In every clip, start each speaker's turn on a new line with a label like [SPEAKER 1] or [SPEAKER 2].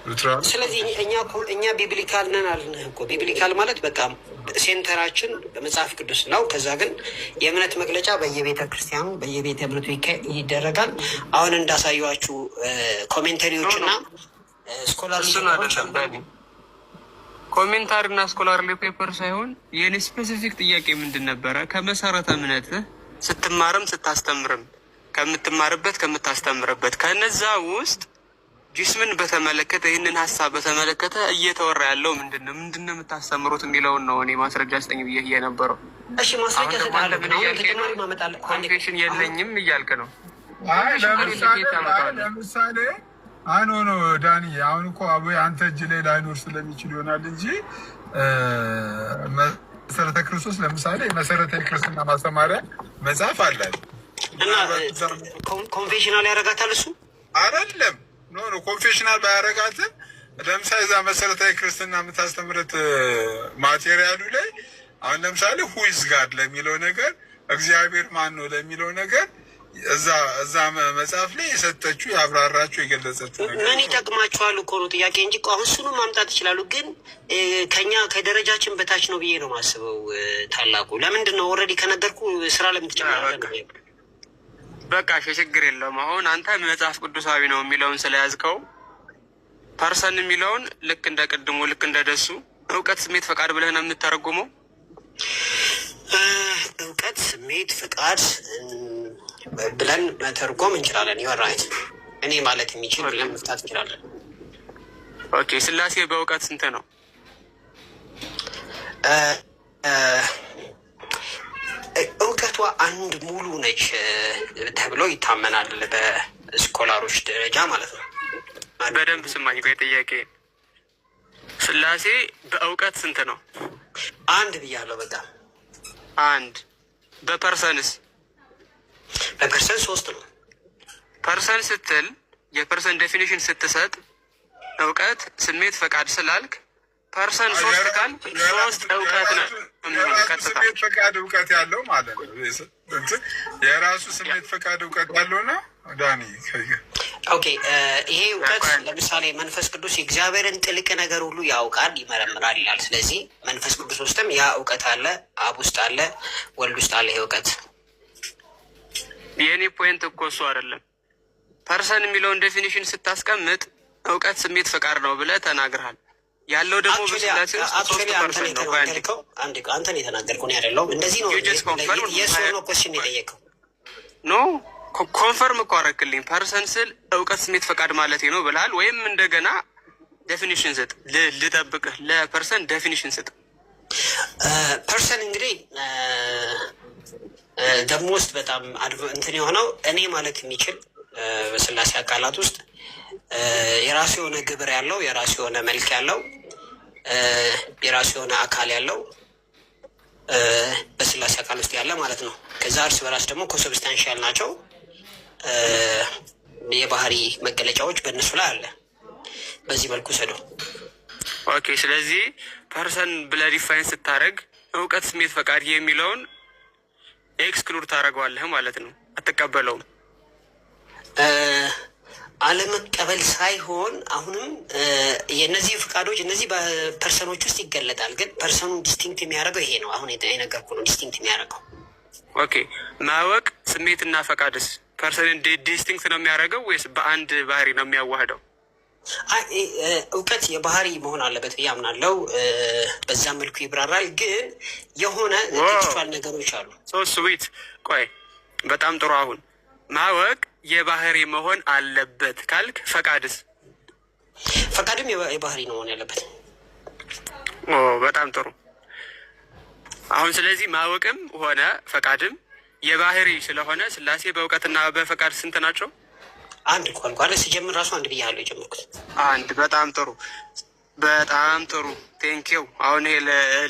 [SPEAKER 1] Literal።
[SPEAKER 2] ስለዚህ እኛ biblical ነን አልንህ እኮ። Biblical ማለት በቃ center ኣችን በመጽሐፍ ቅዱስ ነው። ከዛ ግን የእምነት መግለጫ በየቤተ ክርስቲያኑ፣ በየቤተ እምነቱ ይደረጋል። አሁን እንዳሳየኋችሁ commentary ዎች እና scholarly
[SPEAKER 3] እሱን አይደለም ዳኒ፣ commentary እና scholarly paper ሳይሆን የኔ specific ጥያቄ ምንድን ነበረ? ከመሰረተ እምነትህ ስትማርም ስታስተምርም፣ ከምትማርበት ከምታስተምርበት ከነዛ ውስጥ Jesus ን በተመለከተ፣ ይህንን ሀሳብ በተመለከተ እየተወራ ያለው ምንድን ነው? ምንድን ነው የምታስተምሩት የሚለውን ነው እኔ ማስረጃ ስጠኝ ብዬ የነበረው።
[SPEAKER 2] እሺ፣ ማስረጃ
[SPEAKER 3] አሁን ደግሞ አንተ
[SPEAKER 2] እሰጥሃለሁ።
[SPEAKER 3] ምን
[SPEAKER 2] ግን አሁን
[SPEAKER 3] እያልክ ነው?
[SPEAKER 2] ተጨማሪ ማመጣልህ
[SPEAKER 3] Confession የለኝም እያልክ ነው።
[SPEAKER 1] አይ
[SPEAKER 3] Confession
[SPEAKER 1] ለምሳሌ
[SPEAKER 3] ከሌለ ከየት
[SPEAKER 1] አይ
[SPEAKER 3] ታመጣዋለህ?
[SPEAKER 1] ለምሳሌ አይ no ዳኒ፣ አሁን እኮ አቦ አንተ እጅ ላይ ላይኖር ስለሚችል ይሆናል እንጂ መሰረተ ክርስቶስ ለምሳሌ መሰረተ ክርስትና ማስተማሪያ መጽሐፍ አላት።
[SPEAKER 2] እና confessional ያደርጋታል እሱ።
[SPEAKER 1] አይደለም፣ no, confessional ባያረጋትም ለምሳሌ እዛ መሰረታዊ ክርስትና የምታስተምረት material ኡ ላይ አሁን ለምሳሌ who is God ለሚለው ነገር፣ እግዚአብሔር ማን ነው ለሚለው ነገር እዛ መጽሐፍ ላይ የሰጠችው፣ ያብራራችው፣ የገለጸችው ነገር
[SPEAKER 2] ምን ይጠቅማቸዋል እኮ ነው ጥያቄ እንጂ እኮ አሁን እሱንም ማምጣት ይችላሉ። ግን ከኛ ከደረጃችን በታች ነው ብዬ ነው የማስበው። ታላቁ ለምንድን ነው already ከነገርኩ ስራ ለምን ትጨምራለህ? ነው።
[SPEAKER 3] በቃ እሺ፣ ችግር የለውም። አሁን አንተ መጽሐፍ ቅዱሳዊ ነው የሚለውን ስለያዝከው person የሚለውን ልክ እንደ ቅድሙ፣ ልክ እንደ ደሱ እውቀት፣ ስሜት፣ ፈቃድ ብለህ ነው የምተረጉመው።
[SPEAKER 2] እውቀት፣ ስሜት፣ ፍቃድ ብለን መተርጎም እንችላለን። You're right። እኔ ማለት የሚችል ብለን መፍታት እንችላለን።
[SPEAKER 3] Okay፣ ስላሴ በእውቀት ስንት ነው?
[SPEAKER 2] እ፣ እ፣ እውቀቷ አንድ ሙሉ ነች ተብሎ ይታመናል በ scholar ኦች ደረጃ ማለት ነው።
[SPEAKER 3] በደንብ ስማኝ። ቆይ ጥያቄ፣ ስላሴ በእውቀት ስንት ነው?
[SPEAKER 2] አንድ ብያለሁ። በቃ።
[SPEAKER 3] አንድ። በ person ስ?
[SPEAKER 2] በ person ሶስት ነው።
[SPEAKER 3] Person ስትል የ person definition ስትሰጥ እውቀት፣ ስሜት፣ ፈቃድ ስላልክ person ሶስት ካል ሶስት እውቀት ነው የሚሆነው።
[SPEAKER 1] የራሱ
[SPEAKER 3] ቀጥታ
[SPEAKER 1] ስሜት፣ ፈቃድ፣ እውቀት ያለው ማለት ነው። እንትን የራሱ ስሜት፣ ፈቃድ፣ እውቀት ያለው ነው ዳኒ።
[SPEAKER 2] Okay፣ ይሄ እውቀት ለምሳሌ መንፈስ ቅዱስ የእግዚአብሔርን ጥልቅ ነገር ሁሉ ያውቃል፣ ይመረምራል ይላል። ስለዚህ መንፈስ ቅዱስ ውስጥም ያ እውቀት አለ፣ አብ ውስጥ አለ፣ ወልድ ውስጥ አለ ይሄ እውቀት።
[SPEAKER 3] የእኔ point እኮ እሱ አይደለም። Person የሚለውን definition ስታስቀምጥ እውቀት፣ ስሜት፣ ፈቃድ ነው ብለህ ተናግረሃል። ያለው ደግሞ በስላሴ ውስጥ ሶስት
[SPEAKER 2] Actually አንተን
[SPEAKER 3] person ነው። ቆይ አንዴ።
[SPEAKER 2] የተናገርከው፣ አንዴ፣ አንተን የተናገርከው እኔ አይደለሁም። እንደዚህ ነው።
[SPEAKER 3] You just confirm.
[SPEAKER 2] Yes or no question የጠየቀው።
[SPEAKER 3] No, confirm እኮ አደረክልኝ። Person ስል እውቀት፣ ስሜት፣ ፈቃድ ማለት ነው ብለሃል። ወይም እንደገና definition ስጥ፣ ልጠብቅህ። ለ person definition ስጥ።
[SPEAKER 2] Person እንግዲህ ደግሞ ውስጥ በጣም እንትን የሆነው እኔ ማለት የሚችል፣ በስላሴ አካላት ውስጥ የራሱ የሆነ ግብር ያለው፣ የራሱ የሆነ መልክ ያለው፣ የራሱ የሆነ አካል ያለው፣ በስላሴ አካል ውስጥ ያለ ማለት ነው። ከዛ እርስ በራስ ደግሞ consubstantial ናቸው። የባህሪ መገለጫዎች በእነሱ ላይ አለ። በዚህ መልኩ ሰደው።
[SPEAKER 3] Okay። ስለዚህ person ብለህ define ስታደርግ እውቀት፣ ስሜት፣ ፈቃድ የሚለውን exclude ታደርገዋለህ ማለት ነው። አትቀበለውም።
[SPEAKER 2] አለመቀበል ሳይሆን አሁንም የእነዚህ ፍቃዶች እነዚህ በ person ኦች ውስጥ ይገለጣል። ግን person ኡን distinct የሚያደርገው ይሄ ነው። አሁን የነገርኩህ ነው distinct የሚያደርገው።
[SPEAKER 3] Okay፣ ማወቅ፣ ስሜትና ፈቃድስ person ን distinct ነው የሚያደርገው ወይስ በአንድ ባህሪ ነው የሚያዋህደው?
[SPEAKER 2] እውቀት የባህሪ መሆን አለበት ብዬ አምናለሁ። በዛ መልኩ ይብራራል። ግን የሆነ textual ነገሮች አሉ።
[SPEAKER 3] So sweet። ቆይ፣ በጣም ጥሩ። አሁን ማወቅ የባህሪ መሆን አለበት ካልክ ፈቃድስ?
[SPEAKER 2] ፈቃድም የባህሪ ነው መሆን ያለበት።
[SPEAKER 3] በጣም ጥሩ። አሁን ስለዚህ ማወቅም ሆነ ፈቃድም የባህሪ ስለሆነ ስላሴ በእውቀትና በፈቃድ ስንት ናቸው?
[SPEAKER 2] አንድ እኮ አልኩህ አይደል? ስጀምር ራሱ አንድ ብያለሁ የጀመርኩት።
[SPEAKER 3] አንድ። በጣም ጥሩ፣ በጣም ጥሩ። Thank you። አሁን ይሄ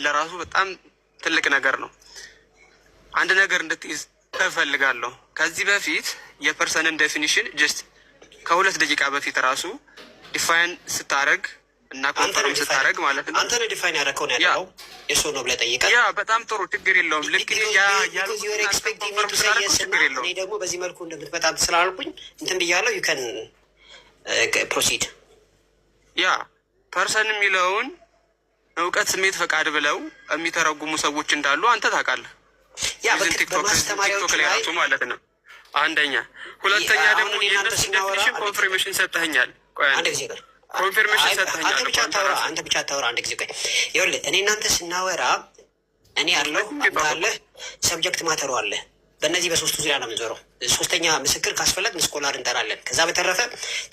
[SPEAKER 3] ለራሱ በጣም ትልቅ ነገር ነው። አንድ ነገር እንድትይዝ እፈልጋለሁ። ከዚህ በፊት የ person ን definition just ከ2 ደቂቃ በፊት ራሱ define ስታደርግ እና confirm ስታደርግ ማለት ነው።
[SPEAKER 2] አንተ ነህ define ያደረከው ነው ያለው፣ የሱ ነው ብለህ ጠይቀህ።
[SPEAKER 3] Yeah፣ በጣም ጥሩ፣ ችግር የለውም። ልክ ችግር የለውም።
[SPEAKER 2] እኔ ደግሞ በዚህ መልኩ እንደምትመጣ ስላልኩኝ እንትን ብያለሁ። You can proceed.
[SPEAKER 3] Yeah. Yeah, person የሚለውን እውቀት፣ ስሜት፣ ፈቃድ ብለው የሚተረጉሙ ሰዎች እንዳሉ አንተ ታውቃለህ።
[SPEAKER 2] ያ
[SPEAKER 3] ቲክቶክ
[SPEAKER 2] በማስተማሪያዎቹ
[SPEAKER 3] ላይ
[SPEAKER 2] ላይ
[SPEAKER 3] ራሱ ማለት ነው። አንደኛ፣ ሁለተኛ
[SPEAKER 2] አሁን
[SPEAKER 3] ደግሞ
[SPEAKER 2] እኔ እናንተ
[SPEAKER 3] የእነሱን
[SPEAKER 2] ስናወራ
[SPEAKER 3] definition confirmation ሰጠኸኛል። ቆይ
[SPEAKER 2] አንድ
[SPEAKER 3] አንዴ
[SPEAKER 2] ጊዜ ቆይ።
[SPEAKER 3] Confirmation
[SPEAKER 2] አይ፣
[SPEAKER 3] ሰጠኸኛል
[SPEAKER 2] አንተ
[SPEAKER 3] እኮ
[SPEAKER 2] ብቻ
[SPEAKER 3] አንተ
[SPEAKER 2] አታውራ፣
[SPEAKER 3] ራስህ።
[SPEAKER 2] አንተ ብቻ አታውራ። አንድ ጊዜ ቆይ። ይኸውልህ፣ እኔ እናንተ ስናወራ እኔ አለሁ፣ አንተ አለህ፣ subject matter ኡ አለ። በእነዚህ በሶስቱ ዙሪያ ነው የምንዞረው። ሶስተኛ ምስክር ካስፈለግን scholar እንጠራለን። ከዛ በተረፈ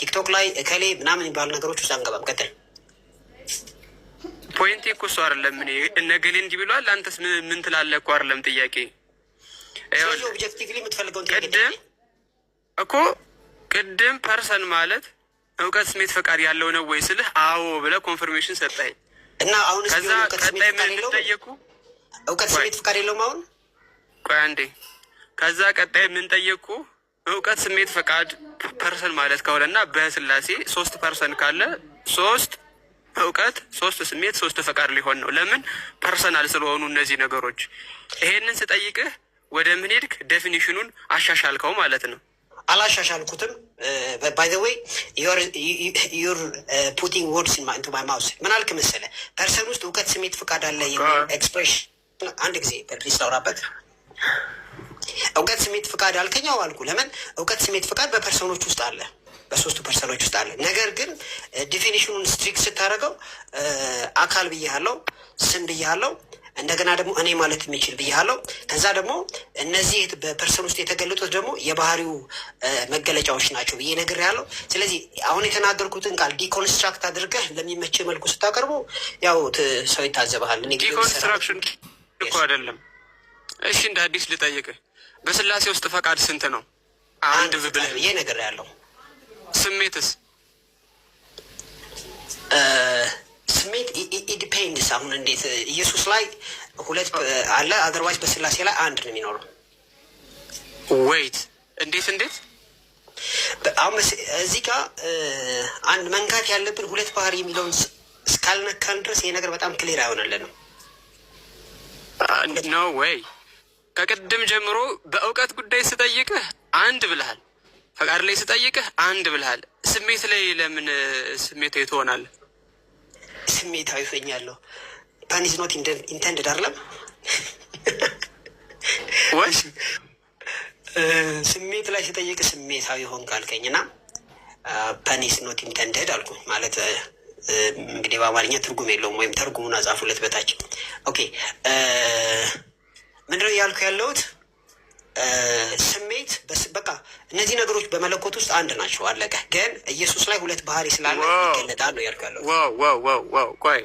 [SPEAKER 2] ቲክቶክ ላይ እከሌ ምናምን የሚባሉ ነገሮች ውስጥ አንገባም። ቀጥል።
[SPEAKER 3] Point ኤ እኮ እሱ አይደለም። እኔ እነ ገሌ እንዲህ ብሏል፣ አንተስ ምን ትላለህ እኮ አይደለም ጥያቄ።
[SPEAKER 2] ስለዚህ
[SPEAKER 3] ይኸውልህ
[SPEAKER 2] objectively የምትፈልገውን ጥያቄ
[SPEAKER 3] ቅድም
[SPEAKER 2] ጠይቀኝ።
[SPEAKER 3] እኮ ቅድም person ማለት እውቀት፣ ስሜት፣ ፈቃድ ያለው ነው ወይ ስልህ አዎ ብለህ confirmation ሰጠኸኝ።
[SPEAKER 2] እና አሁንስ
[SPEAKER 3] ከዛ
[SPEAKER 2] ቢሆን እውቀት ስሜት
[SPEAKER 3] ቀጣይ
[SPEAKER 2] ፍቃድ
[SPEAKER 3] ምን
[SPEAKER 2] የለውም?
[SPEAKER 3] እንድጠየቁ
[SPEAKER 2] እውቀት
[SPEAKER 3] ቆይ
[SPEAKER 2] ስሜት ፍቃድ የለውም አሁን?
[SPEAKER 3] ቆይ አንዴ። ከዛ ቀጣይ ምን ጠየቅኩ? እውቀት፣ ስሜት፣ ፈቃድ person ማለት ከሆነ እና በስላሴ ሶስት person ካለ ሶስት እውቀት፣ ሶስት ስሜት፣ ሶስት ፈቃድ ሊሆን ነው። ለምን? Personal ስለሆኑ እነዚህ ነገሮች። ይሄንን ስጠይቅህ ወደ ምን ሄድክ? Definition ኑን አሻሻልከው ማለት ነው።
[SPEAKER 2] አላሻሻልኩትም። By the way, you're putting words into my mouth። ምን አልክ መሰለህ? Person ውስጥ እውቀት፣ ስሜት፣ ፍቃድ አለ የሚል expression፣ አንድ ጊዜ please ላውራበት። እውቀት፣ ስሜት፣ ፍቃድ አልከኝ። አዎ አልኩ። ለምን? እውቀት፣ ስሜት፣ ፍቃድ በ person ኦች ውስጥ አለ፣ በሶስቱ person ኦች ውስጥ አለ። ነገር ግን definition ኑን strict ስታደርገው አካል ብያለው፣ ስም ብያለው፣ እንደገና ደግሞ እኔ ማለት የሚችል ብያለው። ከዛ ደግሞ እነዚህ በ person ውስጥ የተገለጡት ደግሞ የባህሪው መገለጫዎች ናቸው ብዬ ነግሬሃለሁ። ስለዚህ አሁን የተናገርኩትን ቃል deconstruct አድርገህ ለሚመች መልኩ ስታቀርበው ያው ሰው ይታዘብሃል። እኔ ግን
[SPEAKER 3] Deconstruction እኮ አይደለም። እሺ፣ እንደ አዲስ ልጠይቅህ፣ በስላሴ ውስጥ ፈቃድ ስንት ነው? አንድ
[SPEAKER 2] አንድ ፍቃድ
[SPEAKER 3] ብለህ
[SPEAKER 2] ብዬ ነግሬሃለሁ።
[SPEAKER 3] ስሜትስ?
[SPEAKER 2] ስሜት depends። አሁን እንዴት ኢየሱስ ላይ ሁለት አለ፣ otherwise በስላሴ ላይ አንድ ነው የሚኖረው።
[SPEAKER 3] Wait፣ እንዴት እንዴት?
[SPEAKER 2] አሁን እዚህ ጋር አንድ መንካት ያለብን ሁለት ባህሪ የሚለውን እስካልነካን ድረስ ይሄ ነገር በጣም clear አይሆንልንም።
[SPEAKER 3] No way። ከቅድም ጀምሮ በእውቀት ጉዳይ ስጠይቅህ አንድ ብልሃል፣ ፈቃድ ላይ ስጠይቅህ አንድ ብልሃል። ስሜት ላይ ለምን ስሜታዊ ትሆናለህ?
[SPEAKER 2] ስሜታዊ ሆኛለሁ። Pun is not intended አይደለም።
[SPEAKER 3] ወይ
[SPEAKER 2] ስሜት ላይ ስጠይቅ ስሜታዊ ሆንክ አልከኝ እና pun is not intended አልኩ። ማለት እንግዲህ በአማርኛ ትርጉም የለውም፣ ወይም ተርጉሙን አጻፉለት በታች። Okay፣ ምንድነው እያልኩ ያለሁት? ስሜት በቃ እነዚህ ነገሮች በመለኮት ውስጥ አንድ ናቸው። አለቀ። ግን ኢየሱስ ላይ ሁለት ባህሪ ስላለ ይገለጣል ነው እያልኩ ያለሁት።
[SPEAKER 3] Wow፣ ቆይ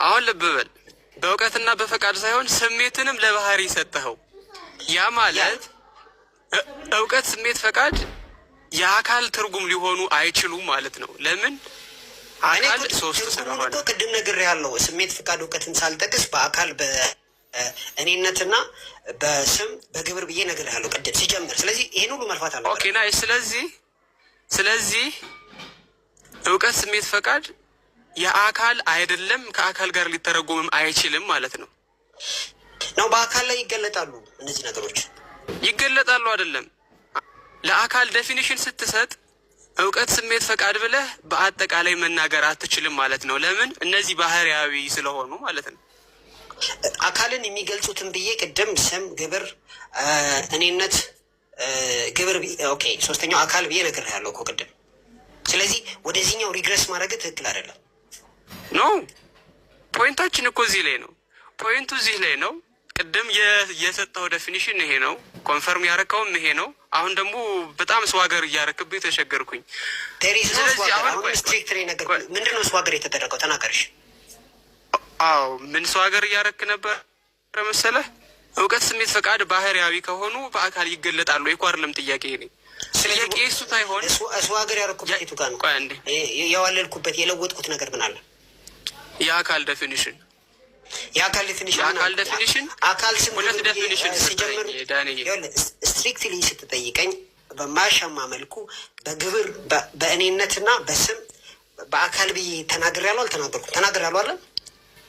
[SPEAKER 3] አሁን ልብ በል። በእውቀትና በፈቃድ ሳይሆን ስሜትንም ለባህሪ ሰጠኸው። ያ ማለት እውቀት፣ ስሜት፣ ፈቃድ የአካል ትርጉም ሊሆኑ አይችሉም ማለት ነው። ለምን? አካል ሶስት ስለሆነ።
[SPEAKER 2] እኮ ቅድም ነግሬሃለሁ። ስሜት፣ ፍቃድ፣ እውቀትን ሳልጠቅስ በአካል በእኔነትና በስም በግብር ብዬ ነግሬሃለሁ ቅድም ሲጀምር። ስለዚህ ይሄን ሁሉ መልፋት አለ።
[SPEAKER 3] Okay, nice። ስለዚህ እውቀት፣ ስሜት፣ ፈቃድ የአካል አይደለም፣ ከአካል ጋር ሊተረጎምም አይችልም ማለት ነው።
[SPEAKER 2] ነው። በአካል ላይ ይገለጣሉ እነዚህ ነገሮች።
[SPEAKER 3] ይገለጣሉ አይደለም። ለአካል definition ስትሰጥ እውቀት፣ ስሜት፣ ፈቃድ ብለህ በአጠቃላይ መናገር አትችልም ማለት ነው። ለምን? እነዚህ ባህሪያዊ ስለሆኑ ማለት ነው።
[SPEAKER 2] አካልን የሚገልጹትን ብዬ ቅድም ስም፣ ግብር፣ እኔነት፣ ግብር፣ okay፣ ሶስተኛው አካል ብዬ ነግሬሃለሁ እኮ ቅድም። ስለዚህ ወደዚህኛው regress ማድረግ ትክክል አይደለም።
[SPEAKER 3] No፣ point ኣችን እኮ እዚህ ላይ ነው። Point ኡ እዚህ ላይ ነው። ቅድም የሰጠው definition ይሄ ነው። Confirm ያረከውም ይሄ ነው። አሁን ደግሞ በጣም swagger እያረክብኝ ተቸገርኩኝ።
[SPEAKER 2] ስለዚህ አሁን strict ነገር ምንድን ነው swagger የተደረገው? ተናገርሽ።
[SPEAKER 3] አዎ፣ ምን swagger እያረክ ነበር መሰለህ? እውቀት፣ ስሜት፣ ፈቃድ ባህሪያዊ ከሆኑ በአካል ይገለጣሉ። እኮ አይደለም ጥያቄ ኔ ጥያቄ እሱ ሳይሆን
[SPEAKER 2] Swagger ያረኩበት የቱ ጋር ነው? የዋለልኩበት የለወጥኩት ነገር ምን አለ?
[SPEAKER 3] የአካል definition።
[SPEAKER 2] የአካል definition
[SPEAKER 3] የአካል definition።
[SPEAKER 2] አካል ስም
[SPEAKER 3] ሁለት definition
[SPEAKER 2] ሲጀምር strictly ስትጠይቀኝ በማያሻማ መልኩ በግብር፣ በእኔነትና በስም፣ በአካል ብዬ ተናግሬያለሁ። አልተናገርኩም? ተናግሬያለሁ አይደል?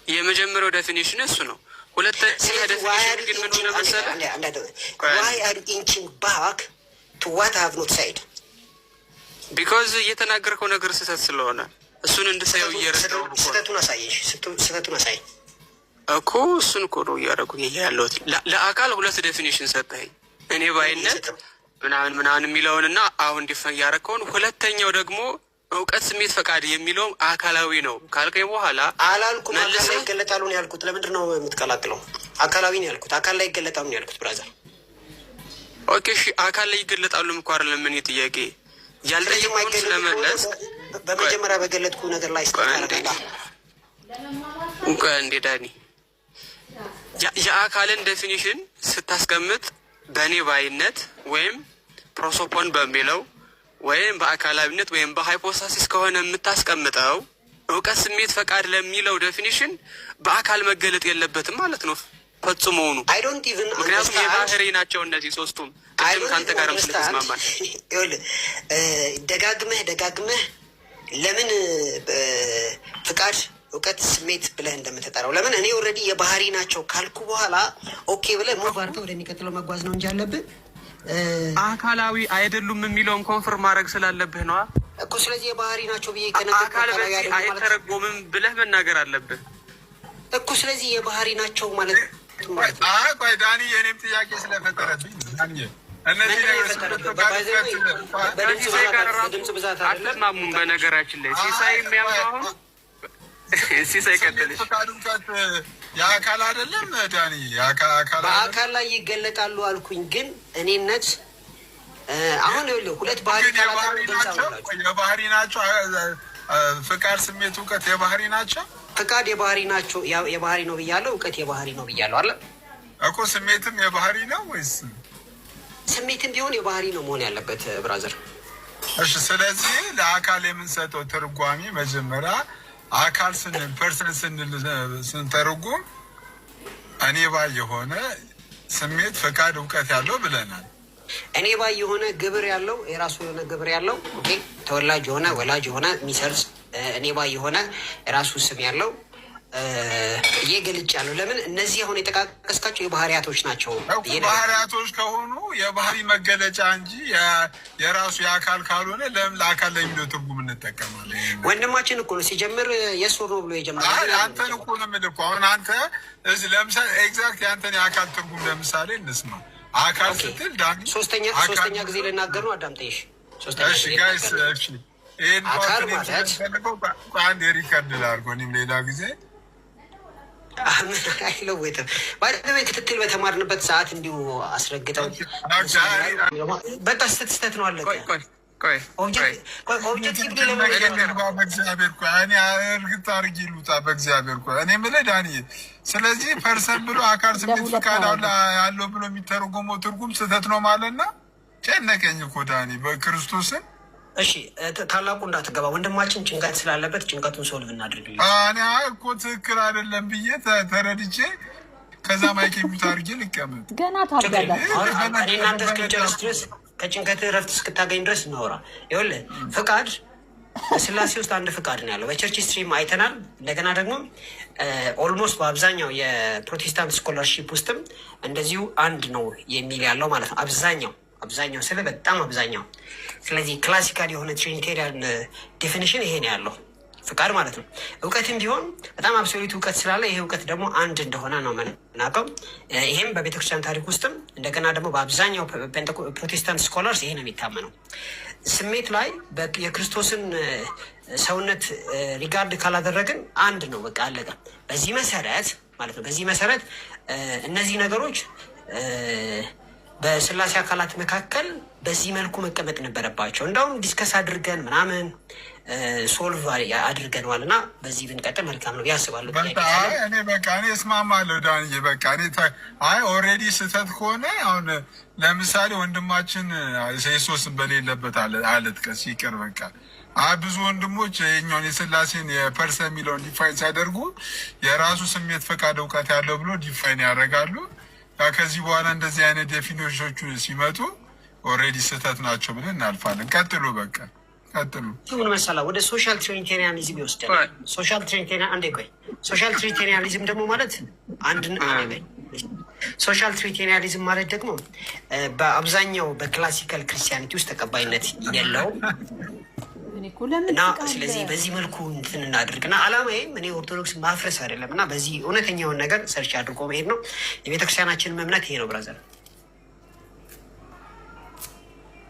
[SPEAKER 3] የመጀመሪያው definition እሱ ነው። ሁለተኛ definition ግን ምን ሆነ መሰለህ?
[SPEAKER 2] Why are inching back to what have not said?
[SPEAKER 3] Because እየተናገርከው ነገር ስህተት ስለሆነ። እሱን እንድሳየው እየረዳሁ እኮ ነው።
[SPEAKER 2] ስህተቱን አሳየሽ፣ ስህተቱን አሳይ።
[SPEAKER 3] እኮ። እሱን እኮ ነው እያደረጉ ያለሁት። ለአካል ሁለት definition ሰጠኸኝ። እኔ ባይነት ምናምን ምናምን የሚለውን እና አሁን define ያደረግከውን፣ ሁለተኛው ደግሞ እውቀት፣ ስሜት፣ ፈቃድ የሚለውም አካላዊ ነው ካልከኝ በኋላ
[SPEAKER 2] አላልኩም። አካል ላይ
[SPEAKER 3] መልሰህ
[SPEAKER 2] ይገለጣሉ ነው ያልኩት። ለምንድን ነው የምትቀላቅለው? አካላዊ ነው ያልኩት። አካል ላይ ይገለጣሉ ነው ያልኩት brother።
[SPEAKER 3] Okay እሺ፣ አካል ላይ ይገለጣሉ እኮ አይደለም። እኔ ጥያቄ
[SPEAKER 2] ስለዚህ
[SPEAKER 3] ያልጠየቀውን
[SPEAKER 2] የማይገለጡ ከሆነ
[SPEAKER 3] ስለመለስ
[SPEAKER 2] በመጀመሪያ በገለጥኩ ነገር ላይ
[SPEAKER 3] ቆይ አንዴ።
[SPEAKER 2] ስታረጋጋ
[SPEAKER 3] ቆይ አንዴ ዳኒ፣ የአካልን definition ስታስቀምጥ በእኔ ባይነት ወይም ፕሮሶፖን በሚለው ወይም በአካላዊነት ወይም በ hypostasis ከሆነ የምታስቀምጠው እውቀት፣ ስሜት፣ ፈቃድ ለሚለው definition በአካል መገለጥ የለበትም ማለት ነው ፈጽሞውኑ።
[SPEAKER 2] I don't even
[SPEAKER 3] ምክንያቱም የባህሪ ናቸው እነዚህ ሶስቱም። ቅድም ከአንተ ጋርም ስለተስማማል።
[SPEAKER 2] ደጋግመህ ደጋግመህ ለምን ፍቃድ፣ እውቀት፣ ስሜት ብለህ እንደምትጠራው ለምን እኔ already የባህሪ ናቸው ካልኩ በኋላ okay ብለህ move አድርገህ ወደሚቀጥለው መጓዝ ነው እንጂ ያለብህ
[SPEAKER 3] አካላዊ አይደሉም የሚለውን confirm ማድረግ ስላለብህ ነዋ።
[SPEAKER 2] እኮ። ስለዚህ የባህሪ ናቸው ብዬ ከነገርኩህ
[SPEAKER 3] አካል
[SPEAKER 2] አካላዊ
[SPEAKER 3] በዚህ
[SPEAKER 2] አይደሉም ማለት
[SPEAKER 3] አይተረጎምም ብለህ መናገር አለብህ።
[SPEAKER 2] እኮ። ስለዚህ የባህሪ ናቸው ማለት ማለት ነው።
[SPEAKER 1] አይ ቆይ ዳኒ፣ የእኔም ጥያቄ ስለፈጠረብኝ ዳኒ፣ እነዚህ
[SPEAKER 2] ምንድን ነው
[SPEAKER 1] ነገሮች
[SPEAKER 2] የፈጠረብህ?
[SPEAKER 1] ፈቃድ
[SPEAKER 2] በድምፅ
[SPEAKER 3] ከሲሳይ
[SPEAKER 2] ብዛት
[SPEAKER 3] ጋር ራሱ
[SPEAKER 2] በድምፅ ብዛት አይደለም።
[SPEAKER 3] አትስማሙም። በነገራችን ላይ ሲሳይ የሚያምነው አሁን ሲሳይ
[SPEAKER 1] ስሜት
[SPEAKER 3] ቀጥልሽ።
[SPEAKER 1] ፈቃድ እውቀት የአካል አይደለም ዳኒ፣ የአካል አካል አይደለም።
[SPEAKER 2] በአካል ላይ ይገለጣሉ አልኩኝ፣ ግን እኔነት አሁን ይኸውልህ ሁለት ባህሪ
[SPEAKER 1] ግን
[SPEAKER 2] ካላቀረቡ
[SPEAKER 1] የባህሪ
[SPEAKER 2] ግልጽ
[SPEAKER 1] ናቸው።
[SPEAKER 2] አልሆንላችሁ።
[SPEAKER 1] የባህሪ ናቸው። ፍቃድ፣ ስሜት፣ እውቀት የባህሪ ናቸው።
[SPEAKER 2] ፍቃድ የባህሪ ናቸው፣ የባህሪ ነው ብያለሁ። እውቀት የባህሪ ነው ብያለሁ አለ።
[SPEAKER 1] እኮ ስሜትም የባህሪ ነው ወይስ?
[SPEAKER 2] ስሜትም ቢሆን የባህሪ ነው መሆን ያለበት brother።
[SPEAKER 1] እሺ፣ ስለዚህ ለአካል የምንሰጠው ትርጓሜ መጀመሪያ አካል ስንል፣ person ስንል ስንተረጉም እኔ ባይ የሆነ ስሜት፣ ፈቃድ፣ እውቀት ያለው ብለናል።
[SPEAKER 2] እኔ ባይ የሆነ ግብር ያለው፣ የራሱ የሆነ ግብር ያለው፣ okay፣ ተወላጅ የሆነ፣ ወላጅ የሆነ፣ የሚሰርጽ፣ እኔ ባይ የሆነ፣ የራሱ ስም ያለው ብዬ ገልጫለሁ። ለምን እነዚህ አሁን የጠቃቀስካቸው የባህሪያቶች ናቸው
[SPEAKER 1] እኮ
[SPEAKER 2] ብዬ ነው።
[SPEAKER 1] ባህሪያቶች ከሆኑ የባህሪ መገለጫ እንጂ የራሱ የአካል ካልሆነ ለምን ለአካል ለሚለው ትርጉም እንጠቀማለን?
[SPEAKER 2] ወንድማችን እኮ ነው ሲጀምር yes or no ብሎ የጀመረው።
[SPEAKER 1] አይ አንተን እኮ ነው የምልህ እኮ። አሁን አንተ እዚህ ለምሳሌ exact የአንተን የአካል ትርጉም ለምሳሌ እንስማ። አካል ስትል ዳኒ
[SPEAKER 2] ሶስተኛ
[SPEAKER 1] አካል
[SPEAKER 2] ሶስተኛ ጊዜ ልናገር ነው። አዳምጠሽ ሶስተኛ
[SPEAKER 1] እሺ
[SPEAKER 2] ጊዜ
[SPEAKER 1] guys
[SPEAKER 2] ልናገር ነው።
[SPEAKER 1] እሺ ይሄን
[SPEAKER 2] አካል
[SPEAKER 1] part እኔም
[SPEAKER 2] ማለት
[SPEAKER 1] ስለምፈልገው አንድ የ record ላድርገው እኔም ሌላ ጊዜ።
[SPEAKER 2] አይለወጥም። By the way ክትትል በተማርንበት ሰዓት እንዲሁ አስረግጠው በቃ ስህተት ስህተት ነው፣ አለቀ።
[SPEAKER 3] ቆይ ቆይ ቆይ ቆይ።
[SPEAKER 2] Objective ለመሄድ
[SPEAKER 1] በእግዚአብሔር ቆይ፣ እኔ እርግጥ አድርጌ ልውጣ። በእግዚአብሔር ቆይ፣ እኔ የምልህ ዳንዬ፣ ስለዚህ person ብሎ አካል፣ ስሜት፣ ፍቃድ ያለው ብሎ የሚተረጎመው ትርጉም ስህተት ነው ማለት ነው። ጨነቀኝ እኮ ዳኒ በክርስቶስን።
[SPEAKER 2] እሺ ታላቁ እንዳትገባ፣ ወንድማችን ጭንቀት ስላለበት ጭንቀቱን solve እናድርግልን።
[SPEAKER 1] እኔ እኮ ትክክል አይደለም ብዬ ተረድቼ ከዛ mic mute አድርጌ ልቀመጥ።
[SPEAKER 4] ገና ታብዳላችሁ።
[SPEAKER 2] እኔ እናንተ እስክንጨርስ ድረስ፣ ከጭንቀት እረፍት እስክታገኝ ድረስ እናወራ። ይኸውልህ ፍቃድ በስላሴ ውስጥ አንድ ፍቃድ ነው ያለው። በ church history ም አይተናል። እንደገና ደግሞ almost በአብዛኛው የፕሮቴስታንት scholarship ውስጥም እንደዚሁ አንድ ነው የሚል ያለው ማለት ነው። አብዛኛው፣ አብዛኛው ስለ በጣም አብዛኛው። ስለዚህ classical የሆነ Trinitarian definition ይሄ ነው ያለው ፍቃድ ማለት ነው። እውቀትም ቢሆን በጣም absolute እውቀት ስላለ ይሄ እውቀት ደግሞ አንድ እንደሆነ ነው የምናውቀው። ይሄም በቤተክርስቲያን ታሪክ ውስጥም እንደገና ደግሞ በአብዛኛው ፕሮቴስታንት scholars ይሄ ነው የሚታመነው። ስሜት ላይ የክርስቶስን ሰውነት regard ካላደረግን አንድ ነው፣ በቃ አለቀ። በዚህ መሰረት ማለት ነው። በዚህ መሰረት እነዚህ ነገሮች በስላሴ አካላት መካከል በዚህ መልኩ መቀመጥ ነበረባቸው። እንደውም discuss አድርገን ምናምን solve አድርገነዋል እና በዚህ ብንቀጥል መልካም ነው ያስባሉ።
[SPEAKER 1] እኔ በቃ እኔ እስማማለሁ ዳንዬ። በቃ እኔ አይ already ስህተት ከሆነ አሁን ለምሳሌ ወንድማችን የሶስን በሌለበት አልጥቀስ ይቅር። በቃ አይ ብዙ ወንድሞች የኛውን የስላሴን የ person የሚለውን define ሲያደርጉ የራሱ ስሜት፣ ፈቃድ፣ እውቀት ያለው ብሎ define ያደርጋሉ። ከዚህ በኋላ እንደዚህ አይነት definition ኦቹ ሲመጡ already ስህተት ናቸው ብለን እናልፋለን። ቀጥሉ፣ በቃ ቀጥሉ።
[SPEAKER 2] ምን መሰለህ፣ ወደ social Trinitarianism ይወስደናል። Social Trinitarian፣ አንዴ ቆይ። Social Trinitarianism ደግሞ ማለት አንድ፣ social Trinitarianism ማለት ደግሞ በአብዛኛው በ classical Christianity ውስጥ ተቀባይነት የለውም።
[SPEAKER 4] እኔ እኮ ለምን
[SPEAKER 2] እና
[SPEAKER 4] ትስቃለህ?
[SPEAKER 2] ስለዚህ በዚህ መልኩ እንትን እናድርግ እና አላማዬም እኔ ኦርቶዶክስ ማፍረስ አይደለም እና በዚህ እውነተኛውን ነገር search አድርጎ መሄድ ነው። የቤተክርስቲያናችንም እምነት ይሄ ነው brother።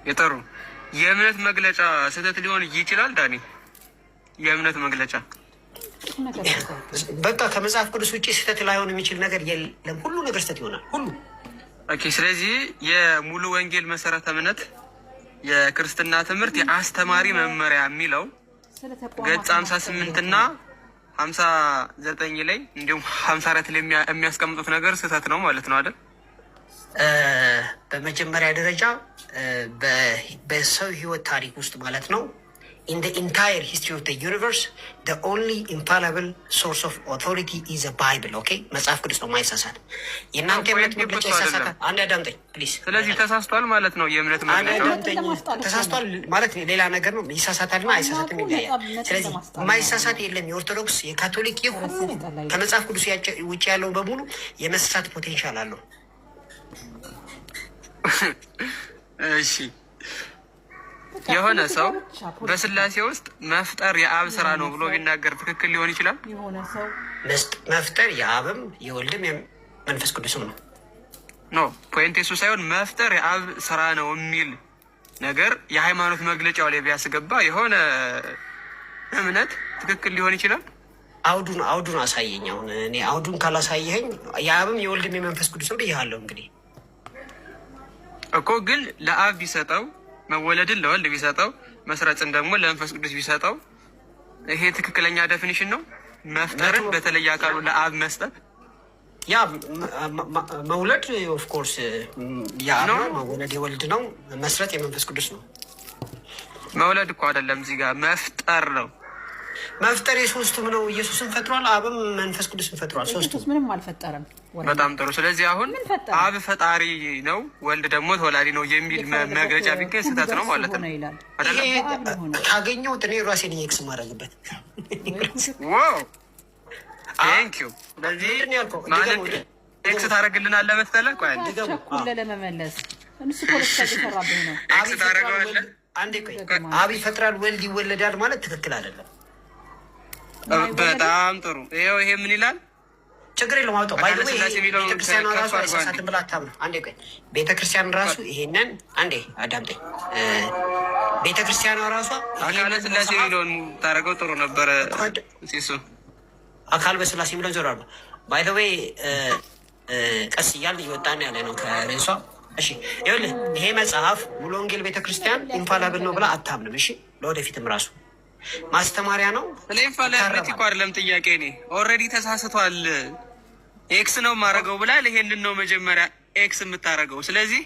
[SPEAKER 3] የጠሩ የእምነት መግለጫ ስህተት ሊሆን ይችላል ዳኒ። የእምነት መግለጫ
[SPEAKER 4] ጥሩ ነገር እኮ።
[SPEAKER 2] በቃ ከመጽሐፍ ቅዱስ ውጭ ስህተት ላይሆን የሚችል ነገር የለም። ሁሉ ነገር ስህተት ይሆናል። ሁሉ።
[SPEAKER 3] Okay። ስለዚህ የሙሉ ወንጌል መሰረተ እምነት የክርስትና ትምህርት የአስተማሪ መመሪያ የሚለው
[SPEAKER 4] ስለ ተቋማት
[SPEAKER 3] ገጽ 58 እና 59 ላይ እንዲሁም 54 ላይ የሚያስቀምጡት ነገር ስህተት ነው ማለት ነው አይደል?
[SPEAKER 2] በመጀመሪያ ደረጃ በሰው ህይወት ታሪክ ውስጥ ማለት ነው፣ in the entire history of the universe, the only infallible source of authority is a Bible, okay? መጽሐፍ ቅዱስ ነው ማይሳሳት። የእናንተ የእምነት መግለጫ ይሳሳታል። አንድ አዳምጠኝ please።
[SPEAKER 3] ስለዚህ ተሳስቷል ማለት ነው የእምነት
[SPEAKER 2] አንድ
[SPEAKER 3] መግለጫው።
[SPEAKER 2] አዳምጠኝ። ተሳስቷል ማለት ሌላ ነገር ነው። ይሳሳታልና አይሳሳትም ይለያል። ስለዚህ የማይሳሳት የለም። የኦርቶዶክስ፣ የካቶሊክ፣ የሁሉ ከመጽሐፍ ቅዱስ ውጭ ያለው በሙሉ የመሳሳት potential አለው።
[SPEAKER 3] እሺ፣ የሆነ ሰው በስላሴ ውስጥ መፍጠር የአብ ስራ ነው ብሎ ቢናገር ትክክል ሊሆን ይችላል?
[SPEAKER 4] የሆነ ሰው
[SPEAKER 2] መፍጠር የአብም የወልድም የመንፈስ ቅዱስም ነው።
[SPEAKER 3] No, point እሱ ሳይሆን መፍጠር የአብ ስራ ነው የሚል ነገር የሃይማኖት መግለጫው ላይ ቢያስገባ የሆነ እምነት ትክክል ሊሆን ይችላል?
[SPEAKER 2] አውዱን አሳየኝ። አሁን እኔ አውዱን ካላሳየኸኝ የአብም የወልድም የመንፈስ ቅዱስም ብያለሁ እንግዲህ።
[SPEAKER 3] እኮ ግን ለአብ ቢሰጠው፣ መወለድን ለወልድ ቢሰጠው፣ መስረጽን ደግሞ ለመንፈስ ቅዱስ ቢሰጠው ይሄ ትክክለኛ definition ነው? መፍጠርን በተለየ አካሉ ለአብ መስጠት።
[SPEAKER 2] ያ መውለድ of course የአብ ነው። መወለድ የወልድ ነው። መስረጽ የመንፈስ ቅዱስ ነው።
[SPEAKER 3] መውለድ እኮ አይደለም፣ እዚህ ጋር መፍጠር ነው።
[SPEAKER 2] መፍጠር የሶስቱም ነው። ኢየሱስን ፈጥሯል፣ አብም መንፈስ ቅዱስን ፈጥሯል። ሶስቱም።
[SPEAKER 4] ኢየሱስ ምንም አልፈጠረም።
[SPEAKER 3] በጣም ጥሩ። ስለዚህ አሁን
[SPEAKER 4] ምን ፈጠረ?
[SPEAKER 3] አብ ፈጣሪ ነው፣ ወልድ ደግሞ ተወላዲ ነው የሚል መግለጫ ቢገኝ ስህተት ነው ማለት ነው።
[SPEAKER 4] ይላል።
[SPEAKER 3] አይደለም?
[SPEAKER 2] ይሄ ካገኘሁት እኔ ራሴ ነኝ X ማድረግበት።
[SPEAKER 3] Wow, thank you። ስለዚህ
[SPEAKER 2] ምንድን ነው ያልከው?
[SPEAKER 3] ማለት X ታደርግልናለህ መሰለህ? ቆይ አንዴ።
[SPEAKER 4] ቸኩለ ለመመለስ እሱ ፖለቲካ እየሰራብህ ነው።
[SPEAKER 3] X ታደርገዋለህ።
[SPEAKER 2] አንዴ ቆይ። አብ ይፈጥራል ወልድ ይወለዳል ማለት ትክክል አይደለም።
[SPEAKER 3] በጣም ጥሩ። ይኸው ይሄ ምን ይላል?
[SPEAKER 2] ችግር የለውም፣ አውጣው።
[SPEAKER 3] አካለ ስላሴ የሚለውን
[SPEAKER 2] ቤተክርስቲያኗ
[SPEAKER 3] ከፍ
[SPEAKER 2] ራሱ
[SPEAKER 3] አድርጎ አንዴ።
[SPEAKER 2] አይሳሳትም ብላ አታምነው። አንዴ ቆይ፣ ቤተክርስቲያን ራሱ ይሄንን፣ አንዴ አዳምጠኝ። ቤተክርስቲያኗ ራሷ
[SPEAKER 3] አካለ
[SPEAKER 2] ይሄንን
[SPEAKER 3] ስላሴ
[SPEAKER 2] መጽሐፍ
[SPEAKER 3] የሚለውን ታደርገው ጥሩ ነበረ ሲሱ።
[SPEAKER 2] አካል በስላሴ የሚለውን ዞር አድርገው። By the way ቀስ እያልን እየወጣን ያለ ነው ከርዕሷ። እሺ ይኸውልህ፣ ይሄ መጽሐፍ ሙሉ ወንጌል ቤተክርስቲያን infallible ነው ብላ አታምንም። እሺ፣ ለወደፊትም ራሱ ማስተማሪያ ነው።
[SPEAKER 3] ስለ infallibility እኮ አይደለም ጥያቄ። እኔ already ተሳስቷል X ነው የማደርገው ብላል። ይሄንን ነው መጀመሪያ X የምታደርገው። ስለዚህ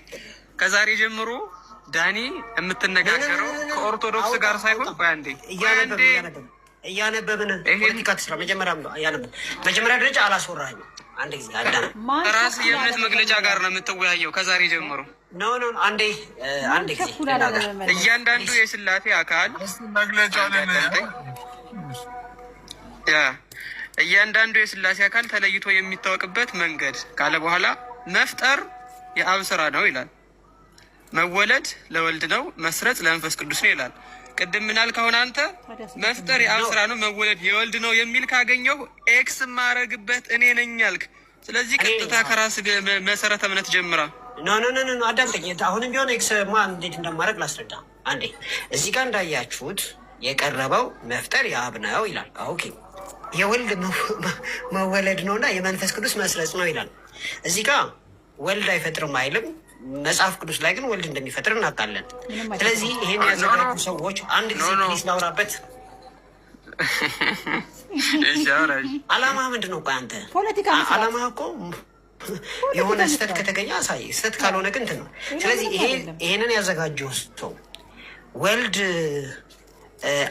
[SPEAKER 3] ከዛሬ ጀምሮ ዳኒ የምትነጋገረው ከኦርቶዶክስ ጋር ሳይሆን፣ ቆይ አንዴ፣ ቆይ አንዴ።
[SPEAKER 2] እያነበብን ፖለቲካ ትስራ። መጀመሪያ እያነበብን፣ መጀመሪያ ደረጃ አላስወራኝም። አንድ ጊዜ አዳም።
[SPEAKER 3] ከራስ የእምነት መግለጫ ጋር ነው የምትወያየው ከዛሬ ጀምሮ።
[SPEAKER 2] No, no፣ አንዴ አንዴ ጊዜ ልናገር።
[SPEAKER 3] እያንዳንዱ የስላሴ አካል
[SPEAKER 1] መግለጫ
[SPEAKER 3] ያ እያንዳንዱ የስላሴ አካል ተለይቶ የሚታወቅበት መንገድ ካለ በኋላ መፍጠር የአብ ስራ ነው ይላል። መወለድ ለወልድ ነው፣ መስረጽ ለመንፈስ ቅዱስ ነው ይላል። ቅድም ምናልክ አሁን አንተ? መፍጠር የአብ ስራ ነው፣ መወለድ የወልድ ነው የሚል ካገኘሁ X ማረግበት እኔ ነኝ አልክ። ስለዚህ ቀጥታ ከራስ መሰረተ እምነት ጀምራ።
[SPEAKER 2] No, no, no, no፣ አዳምጠኝ። አሁንም ቢሆን X ማ እንዴት እንደማድረግ ላስረዳ። አንዴ እዚህ ጋር እንዳያችሁት የቀረበው መፍጠር የአብ ነው ይላል። Okay፣ የወልድ መወለድ ነው እና የመንፈስ ቅዱስ መስረጽ ነው ይላል። እዚህ ጋር ወልድ አይፈጥርም አይልም። መጽሐፍ ቅዱስ ላይ ግን ወልድ እንደሚፈጥር እናውቃለን። ስለዚህ ይሄን ያዘጋጁ ሰዎች፣ አንድ ጊዜ please ላውራበት። አላማ ምንድን ነው? ቆይ አንተ አላማ እኮ የሆነ ስህተት ከተገኘ አሳይ፣ ስህተት ካልሆነ ግን እንትን ነው። ስለዚህ ይሄንን ያዘጋጀው ሰው ወልድ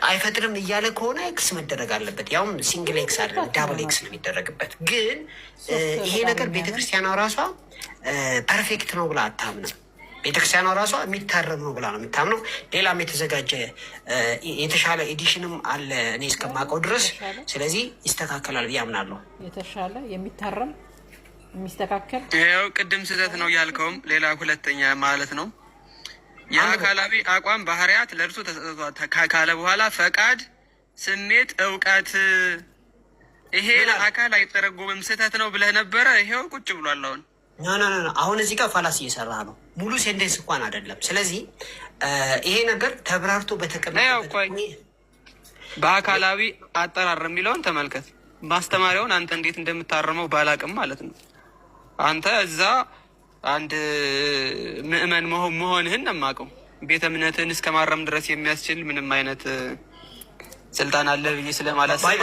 [SPEAKER 2] አይፈጥርም እያለ ከሆነ X መደረግ አለበት። ያውም single X አይደለም፣ double X ነው የሚደረግበት። ግን ይሄ ነገር ቤተክርስቲያኗ ራሷ perfect ነው ብላ አታምንም። ቤተክርስቲያኗ ራሷ የሚታረም ነው ብላ ነው የምታምነው። ሌላም የተዘጋጀ የተሻለ edition ም አለ እኔ እስከማውቀው ድረስ። ስለዚህ ይስተካከላል ብዬ አምናለሁ።
[SPEAKER 4] የተሻለ የሚታረም የሚስተካከል።
[SPEAKER 3] ይኸው ቅድም ስህተት ነው ያልከውም ሌላ ሁለተኛ ማለት ነው። የአካላዊ አቋም ባህሪያት ለእርሱ ተሰጥቷል ካለ በኋላ ፈቃድ፣ ስሜት፣ እውቀት ይሄ ለአካል አይተረጎምም ስህተት ነው ብለህ ነበረ። ይሄው ቁጭ ብሏል አሁን።
[SPEAKER 2] No, no, no፣ አሁን እዚህ ጋር fallacy እየሰራ ነው። ሙሉ sentence እንኳን አይደለም። ስለዚህ ይሄ ነገር ተብራርቶ በተቀመጠበት
[SPEAKER 3] በአካላዊ አጠራር የሚለውን ተመልከት። ማስተማሪያውን አንተ እንዴት እንደምታርመው ባላቅም ማለት ነው። አንተ እዛ አንድ ምእመን መሆንህን ነው የማውቀው። ቤተ እምነትህን እስከ ማረም ድረስ የሚያስችል ምንም አይነት ስልጣን አለ ብዬ ስለማላስብ